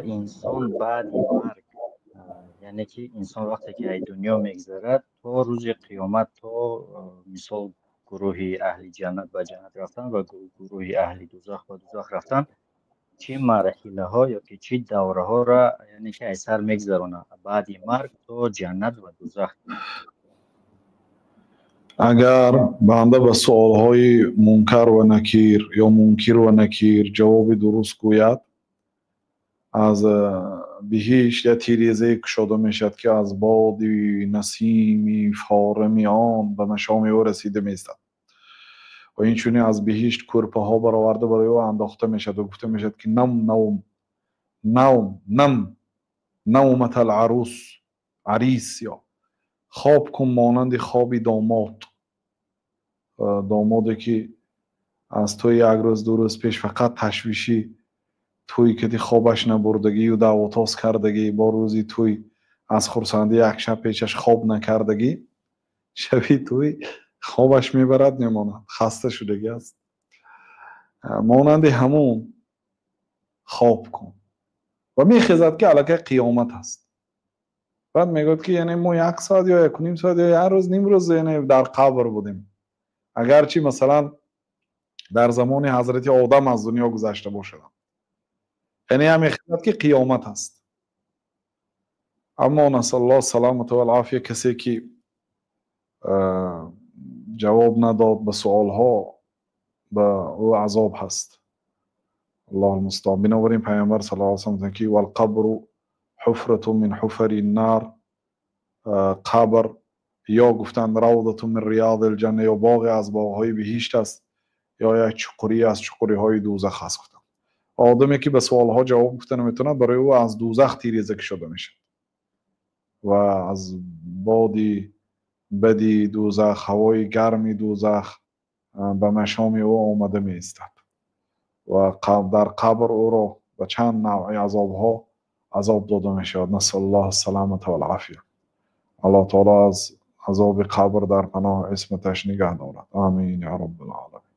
Инсон баъди марг, яъне ки инсон вақте ки аз дунё мегзарад, то рӯзи қиёмат, то мисол гурӯҳи аҳли ҷаннат ба ҷаннат рафтан ва гурӯҳи аҳли дузах ба дузах рафтан, чӣ марҳилаҳо ё ки чӣ давраҳоро, яъне ки аз сар мегзаронад баъди марг то ҷаннат ва дузах? Агар банда ба суолҳои Мункар ва Накир ё Мункир ва Накир ҷавоби дуруст гӯяд, аз биҳишт як тирезае кушода мешавад, ки аз боди насими форами он ба машоми ӯ расида меистад. Ва инчунин аз биҳишт кӯрпаҳо бароварда барои ӯ андохта мешавад ва гуфта мешавад, ки нам навм навм нам навматал арус арис, ё хоб кун монанди хоби домод, домоде ки аз тӯи як рӯз, 2 рӯз пеш фақат ташвиши тӯй кади хобаш набурдагию даъвотоз кардагӣ, бо рӯзи тӯй аз хурсандӣ як шаб пешаш хоб накардагӣ, шаби тӯй хобаш мебарад, мемонад, хаста шудагӣ аст, монанди ҳамун хоб кун. Ва мехезад, ки аллакай қиёмат аст. Баъд мегӯяд, ки яъне мо як соат ё якуним соат ё як рӯз, нимрӯз, яъне дар қабр будем, агарчи масалан дар замони ҳазрати Одам аз дунё гузашта бошад. Яъне ҳам мехезад, ки қиёмат аст. Аммо насаллоҳ саламату вал-офия, касе ки ҷавоб надод ба суолҳо, ба ӯ азоб ҳаст, аллоҳу мустаъон. Бинобар ин Пайғамбар саллаллоҳу алайҳи васаллам ки валқабру ҳуфратун мин ҳуфари нар, қабр ё гуфтанд равдатун мин риёдил ҷанна, ё боғе аз боғҳои биҳишт аст, ё як чуқурӣ аз чуқуриҳои дӯзах аст, гуфтанд. Одаме ки ба суолҳо ҷавоб гуфта наметавонад, барои ӯ аз дӯзах тиреза кушода мешавад ва аз боди бади дӯзах, ҳавои гарми дӯзах ба машоми ӯ омада меистад ва дар қабр ӯро ба чанд навъи азобҳо азоб дода мешавад. Насаллоҳ саламата валъафия. Аллоҳ таоло аз азоби қабр дар паноҳу исматаш нигаҳ дорад. Амин я роббал оламин.